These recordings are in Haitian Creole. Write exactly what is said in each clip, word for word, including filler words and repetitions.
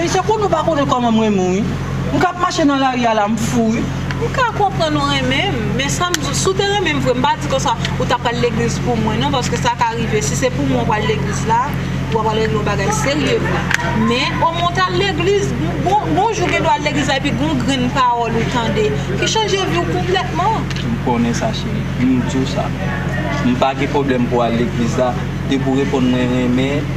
Cheri, se konnen w pa konnen kòman m renmen w, wi. M k ap mache nan lari a la, m fou, wi. M ka konprann ou renmen m, men sa m di w, si w te renmen m vre, m pa di konsa ou t ap pral legliz pou mwen, non, paske sa ka rive. Si se pou mwen w pral legliz la, w ap pral regle yon bagay serye vre. Men, omwen w t al legliz, gon, gon jou gen dwa al legliz la, epi gon grenn pawòl ou tande ki chanje vi w konplètman. M konnen sa, cheri. M di w sa. M pa gen pwoblèm pou al legliz la. Depi w reponn mwen renmen,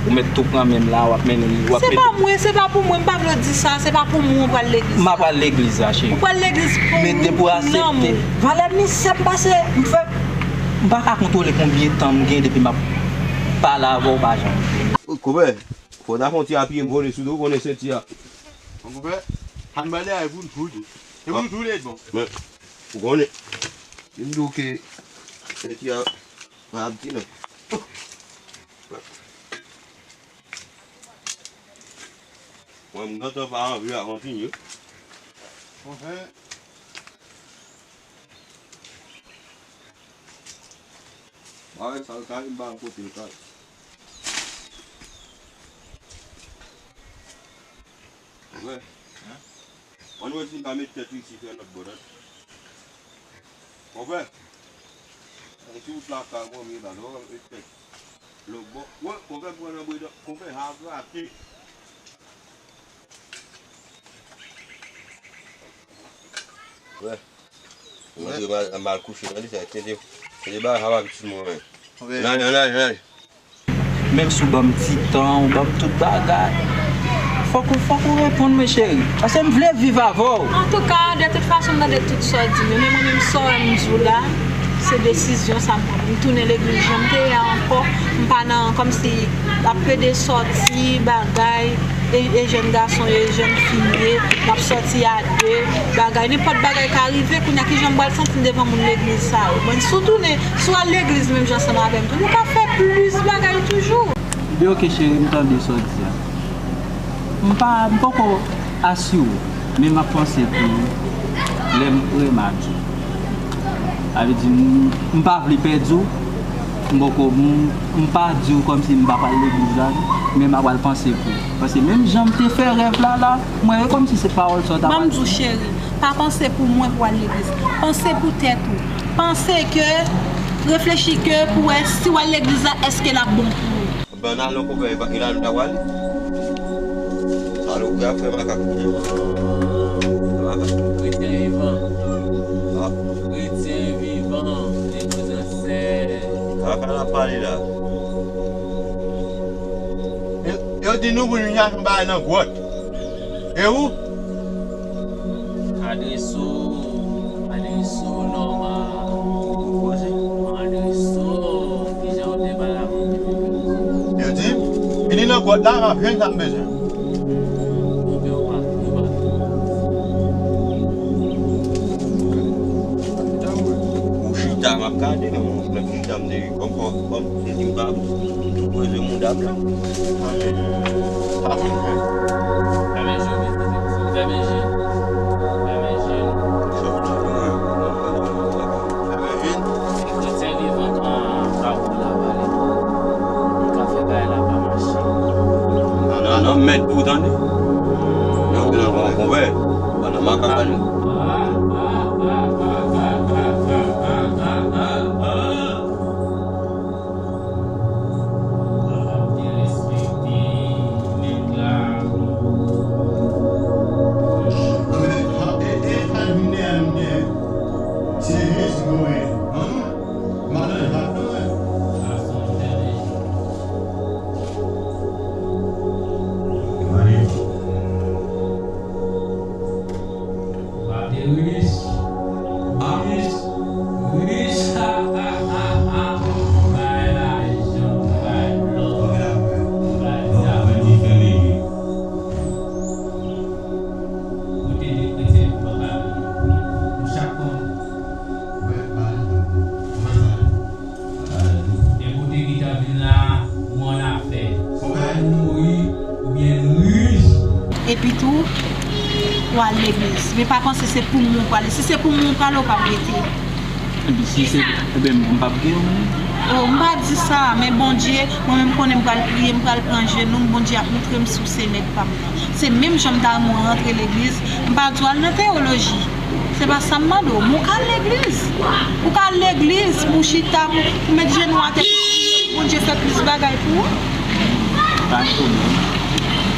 ou mèt tou pran men m la, w ap mennen l, w ap Se pa mwen, se pa pou mwen, m pa vle w di sa, se pa pou mwen w pral legliz la. M ap al legliz la, cheri. Ou pral legliz pou lanmou. Men depi w aksepte. Valè misye m pase, m fè, m pa ka kontwole konbyen tan m gen depi m ap pale avè w, pa janm. Konpè, fò w ta fè yon ti apye m vole sou do, w konnen senti a. Mon konpè, ann bale a e pou n tou tou. E pou nou tou lèd bon. Men, ou konnen, si m di w ke senti a pa ap di non. Mwen, m gentan pa anvi a kontinye. Anfen. Bagay sa yo ka vin ba m kote yo ka. Wè. Ann wè si m pa met tèt isit yon lòt bò, tande. Konpè, si wout la ka mwen, men la, lè w met tèt lòt bò. Wè, konpè pran nan bredan, konpè, ha, frate. Wè. Mwen te mal, mal kouche, tande sa, tande, tande bagay sa pa pitit mwen, men. Ann ale, ann ale, ann ale. Menm si w ban m ti tan, w ban m tout bagay, fòk ou, fòk ou reponn mwen, cheri. Paske m vle viv avè w. Antouka, de tout fason, m tande tout sa w di m yo. Men mwen menm, sa w wè m di w la, se desizyon sa m pran. M tounen legliz jan m te ye a ankò. M pa nan, kòmsi, ap plede sòti, bagay. E, e jèn gason yo, e jèn fi m ye, m ap sòti a de, bagay, nenpòt bagay ka rive, kounye a kijan m pral santi m devan moun legliz sa yo? Mwen, si w tounen, si w al legliz menm jan ansanm avè m tou, nou ka fè plis bagay toujou. Byen, oke, cheri, m tande sa w di a. M pa, m poko asire w, men m ap panse pou ou lè m prè m a di w. Sa vle di, m, m pa vle pèdi w. M poko, m, m pa di w kòmsi m pa pral legliz la, non, men m ap pral panse pou ou. Paske menm jan m te fè rèv la, la, mwen, e kòmsi se pawòl sa w ta pral di. Ban m di w, cheri, pa panse pou mwen pou w al legliz. Panse pou tèt ou. Panse ke, reflechi ke pou wè si w al legliz la, èske l ap bon pou ou. Ban n ale, konpè, e la nou ta prale. Salopri ap fè makak kounye a. Makak. Kretyen vivan. Ah. Kretyen vivan, li prezan sè. Sa fè l ap pale la. Yo, yo di nou pou nou chache yon bagay nan gwòt. E ou? Adrese w, adrese w nòmal. Adrese w, kijan w te pale avè m. Yo di m, vini nan gwòt la, m ap jwenn sa m bezwen. Oubyen w pa, w pa. Ou chita, m ap gade, men mwen, mwen chita, m te, kòm, kòm, kòm, se di m pa bon. Poze mouda m la. Manje. Sa pou m fè. Fèmen je w, fèmen je. Fèmen je w. Fèmen je w. Kretyen vivan kan pawòl la pale. Li ka fè bagay la pa mache. Nan, nan, nan, mèt pou w tande. Nan, nan, nan, konpè. Nan, nan, makak la nou. Maris. Maris. Maris. Bay lajan, bay lòt, bay sa. Kote de kretyen pou papa nou. Nou chak moun. E kote ki ta vin la, ou annafè. Swa nou mouri, oubyen nou rich. Epi tou, ou al legliz. Men pa panse se pou mwen ou prale. Si se pou mwen ou prale, ou p ap rete. Si se, ebyen, m p ap gen yon. Oh, m pa di sa, men Bondye, mwen menm konnen m pral priye, m pral pran jenou m, Bondye ap moutre m si w se nèg pa m nan. Se menm jan m ta renmen w rantre legliz, m pa di w al nan teyoloji. Se pa sa m mande w, men w ka al legliz. Ou ka al legliz, pou w chita, pou, pou w met jenou atè, pou w priye, pou Bondye fè plis bagay pou ou. Pa gen pwoblèm.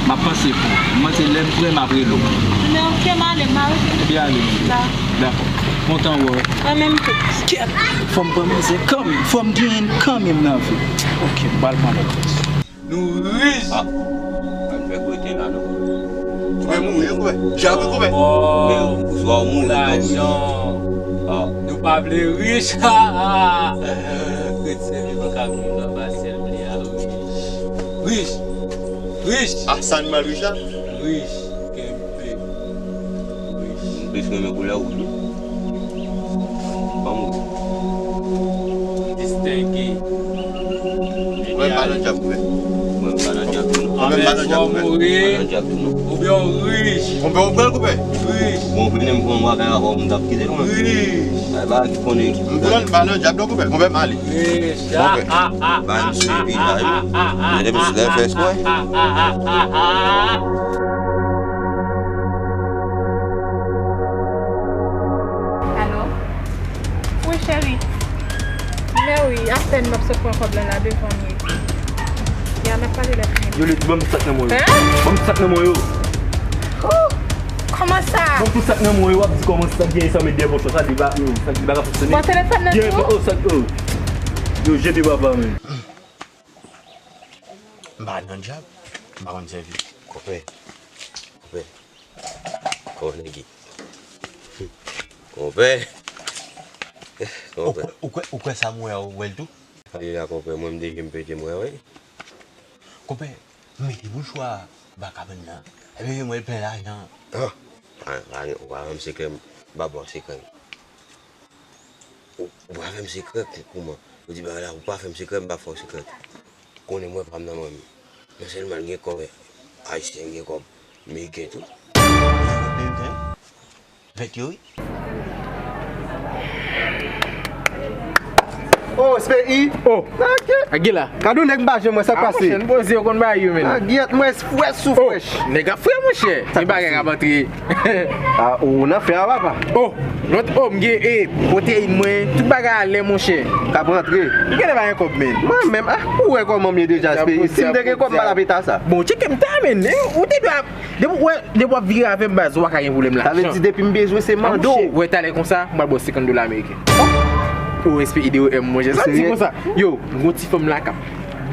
M ap panse pou ou. Mwen se lè m prè, m ap rele w. Men oke, m ale, m ale. Ebyen, ale. Da. Dakò. Kontan wè w. Mwen menm tou. Kèt, fò m pran mizè kanmenm, fò m genyen kanmenm nan vi. Oke, m pral pran lòt. Nou rich. Ah, ann fè kote la non. Koupè mouri, koupè. Javi, koupè. Oh, koupè, ou mouri, lajan. Ah. Nou pa vle rich. Ret sèvi nan kab nou nan pasèl li a rich. Rich. Rich. Ah, sa animal rich la? Rich. Kenbe. Rich. M plis renmen koulè wouj wi. Ban m wouj. Distenge. Mwen pa nan djab vre. Mwen pa nan djab tou non. Mwen pa nan djab vre. Mwen pa nan djab tou non. Oubyen w rich. Konpè, ou pran l, konpè? Rich. Bon, vini m pran w avè avè w, m t ap kite l mwen. Rich. Ay, ba ki konnen. M pran l, pa nan djab non, konpè. Konpè, m ale. Rich. Konpè. Ba m sou epi la, wi. Men depi sou lè fè espre. Alo? Wi, cheri. Men wi, apèn m ap sot pran kòb lan la devan m ye. Ya, n ap pale lè fini. Yo, Lady, ban m sak nan mwen yo. Hein? Ban m sak nan mwen yo. Oh! Kòman sa? Ban m tout sak nan mwen yo, w ap di kòman sa gen sa met dèyè pòch sa, li pa, yo, sa li pa ka fonksyone. Bon, telefòn nan tou? Oh, sa, oh. Yo, jete papa, men. M pa nan djab, m pa konn sèvi. Konpè. Konpè. Kòman nèg ye? Konpè. Konpè. Ou kwè, ou kwè, ou kwè sa m wè a, ou wè l tou? Pale la, konpè, mwen m deje m pete mwen, wi. Konpè, mete mouchwa ba kabann nan. Epi mwen plen lajan. Ah, pa, pa, ou pa fè m sekrè, m pa ba w sekrè. Ou, ou pa fè m sekrè, kou-, kouman? Ou di bagay la, ou pa fè m sekrè, m pa fè w sekrè. Konnen mwen pa m nan manmi. Non sèlman l gen kòb, ayisyen gen kòb, meriken tou. Vèt yo, wi. Oh, S P I. Oh. Ok. Agila. Kado nèg m pa janm wè sa k pase. Ah, monchè, n poze yo konn bay yo, men. Ah, gyèt, mwen frèch sou frèch. Nèg ap frè, monchè. Gen bagay k ap antre. Ah, ou nan fè a, papa. Oh, lòt, oh, m gen, eh, pwoteyin mwen, tout bagay alè, monchè. K ap rantre. M genlè pa gen kòb, men. Mwen menm, ah, ou wè kòman m ye deja, S P I. Si m te gen kòb, m pa t ap eta sa. Bon, tcheke m ta, men, eh, ou te dwe ap, depi w, depi w ap vire avè m, baz, ou pa ka gen pwoblèm la. Sa vle di, depi m bezwen, se mande w. Wè, talè konsa, m pral ba w senkant dola ameriken. Oh, S P I de M, monchè. Sa di konsa. Yo, m gon ti fanm la k ap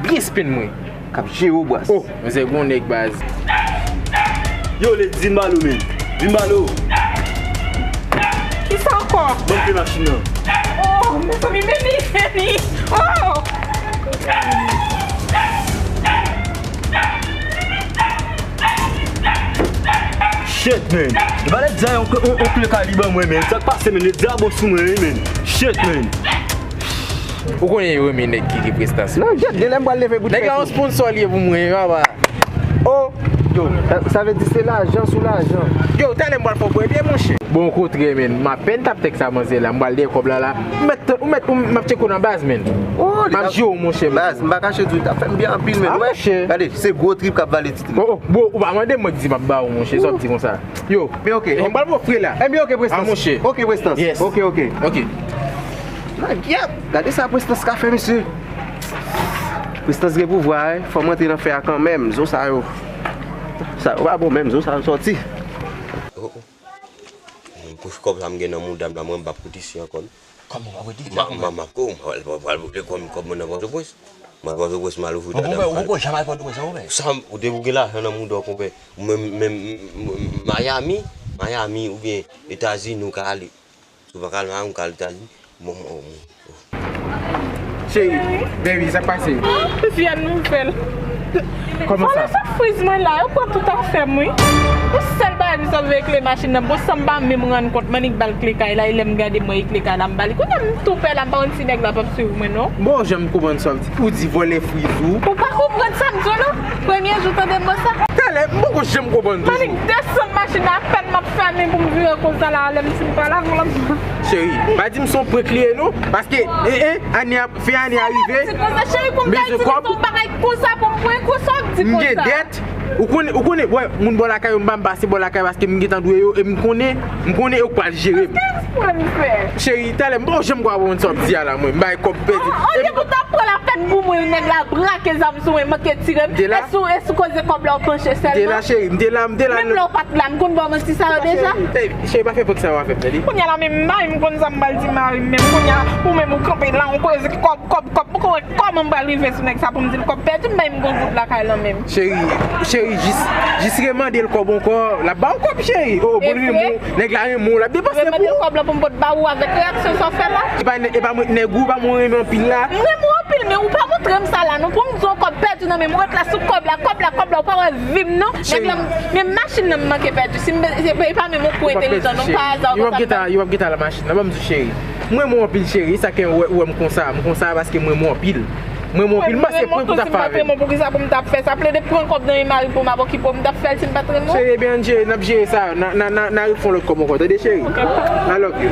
byen spenn mwen. K ap jere w bras. Oh, men se gwo nèg baz. Yo, Lady, vin ba l ou menm. Vin ba l ou. Kisa ankò? Ban m kle machin nan. Oh, mezanmi, men li, men li. Oh! Shit, man. Yo pa lè di a yon, yon, yon kle kay li ban mwen, man. Sa k pase, man? Lady a bon sou mwen, wi, man. Shit, man. Ou konnen yo renmen nèg ki gen prestans. Non, gyèt, genlè m pral leve bout fè tou. Nèg la yon sponsor li ye pou mwen, papa. Oh! Yo, sa, sa vle di se lajan sou lajan. Yo, talè m pral fè w premye, monchè. Bon, okontrè, men, m apèn t ap tèks a manzè la, m pral dèyè kòb la, la. Ou mèt, ou mèt, ou, m ap tcheke w nan baz, men. Oh, m ap jere w, monchè. Baz, m pa kache di w, t ap fè m byen anpil, men. Ah, monchè. Gade, se gwo trip k ap vale ti trip. Oh, oh, bon, ou pa mande m, mwen ki di m ap ba ou, monchè, sa w di konsa. Yo, men ok, m pral ba w frè la. Ebyen, ok, Prestans. Ah, monchè. Ok, Prestans. Yes. Ok, ok. Ok. Nan gyèt, gade sa Prestans ka fè, mesye. Prestans gen pouvwa, wi. Fò m rantre nan fè a kanmenm. Zo sa yo. Sa yo pa bon menm, zo sa yo sòti. Oh, oh. Pou kòb sa m gen nan mouda m la, mwen m p ap kout isi ankò, non. Kòman w p ap kout isi ankò? M ap, m ap, m ap, m ap, m ap, m ap, kòb mwen nan Pòtoprens. Mwen, Pòtoprens, m al ouvri dada m. Konpè, ou poko janm al Pòtoprens, non, konpè? Sa, ou depi w gen lajan nan mouda w, konpè. Ou menm, menm, m, m, Miami, Miami oubyen Etazini, ou ka ale. Si w pa ka al Miami, ou ka al Etazini. Bon, bon, bon. Cheri, baby, sa k pase? Vyann nouvèl. Kòman sa? Vòlè sou friz mwen la, yo pran tout afè m, wi. Yon sèl bagay m sot veye kle machin nan. Bon, san m pa menm rann kont, m annik ba l kle kay la, e lè m gade m wè e kle kay la, m ba li. Kounye a m tou pè la, m pa konn si nèg la p ap swiv mwen, non. Bon, jan m konprann sa w di. Ou di vòlè friz ou. Ou pa konprann sa m di w, non? Premye jou tande m wè sa. Talè, m poko janm konprann toujou. M annik desann machin nan, apèn m ap fèmen pou m vire. Konsa la, lè m fin pale avè w la. Cheri, pa di m se yon prank li ye non. Paske, eh, eh, ane a, fen ane a rive. Di konsa, cheri, pou m ta itilize yon bagay konsa pou m prank ou, sa w ap di konsa. M gen dèt. Ou konnen, ou konnen, wè, moun bò lakay yo, m pa m pase bò lakay paske m gentan dwe yo, e m konnen, m konnen yo k pral jere m. Kisa w pral fè? Cheri, talè, m pa janm kwè w konn sa w ap di a la, mwen, m bay kòb pèdi. Olye pou ta pran lapèn pou mwen, nèg la brake zam sou mwen, manke tire m. E sou, e sou koze kòb la w panche sèlman. M te la, cheri, m te la, m te la. Menm lè w pa t la, m konn ba w manti sa yo deja. Cheri, pa fè prank sa yo avè m, tande. Kounye a la, menm mari m konn sa m pral di mari m, menm kounye a, ou menm ou kanpe la, ou koze kòb, kòb, kòb, m konn kòman m pral rive sou nèg sa pou m di l kòb pèdi, m bay m gon goud lakay lan menm. Cheri, cheri, jis, jis remande l kòb ankò, l ap ba w kòb, cheri. Oh, bon, renmen w, nèg la renmen w, l ap depanse pou ou. Remande l kòb la pou m pot ba ou avèk reyaksyon sa w fè la. E pa, e pa mwen k nèg ou, pa mwen w renmen anpil la. M renmen w anpil, men ou pa montre m sa la, non, pou m di w kòb pèdi nan men m, ou ret la sou kòb la, kòb la, kòb la, ou pa wè vi m, non. Nèg la, men machin nan m manke pèdi, si m, e pa menm yon kou entèlijan, non, pa aza ou konn sa. Yo ap gentan la machin nan, ban m di w, cheri. M renmen w anpil, cheri. E sa k fè w wè m konsa. M konsa paske m renmen w anpil. M renmen w anpil. M panse prank ou t ap fè avè m. Poukisa pou m t ap fè sa? Plede pran kòb nan men mari pou m ap okipe w, m t ap fè l si m pa t renmen w. Cheri, ebyen, ann jere, n ap jere sa. N a, n a, n a, n a refè yon lòt kòb ankò, tande, cheri? I love you.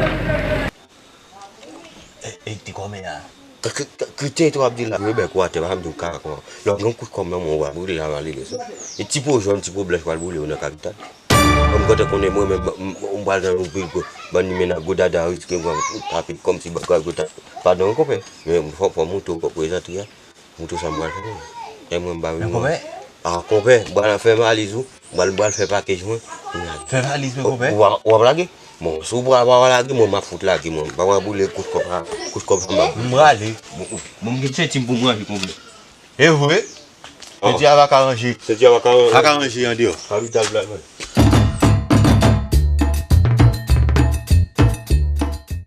E, e, ti kòmè a. Ki, ki, ki tenten w ap di la? Rebèk ou atè, pa janm di m kaka kòman. Lè w gen yon kout kòb nan men w, w a boule a malere sa. E ti po jòn, ti po blanch pral boule w nan kapital. Kòm kote konnen mwen menm, m, m, m pral nan yon vil, bann limena gwo dada riske, mwen tape kòmsi bagay gwo ta. Padon, konpè. Men fò, fò m montre w kòb prezantre a. Montre w sa m pral fè menm. E mwen m pa vin. Konpè? A, konpè, m pral fè valiz ou. M pral, m pral fè pakèj mwen. Fè valiz mwen, konpè? W a, w ap lage? Bon, si w pa, pa lage, mwen m ap fout lage, mwen. M pa pral boule kout kòb, kout kòb sa m ap. M prale. Bon, bon, m gen senti m pou m ranje, konpè. E vre? Senti a pa ka ranje. Senti a pa ka ranje. Pa ka ranje andeyò. Kapital black man.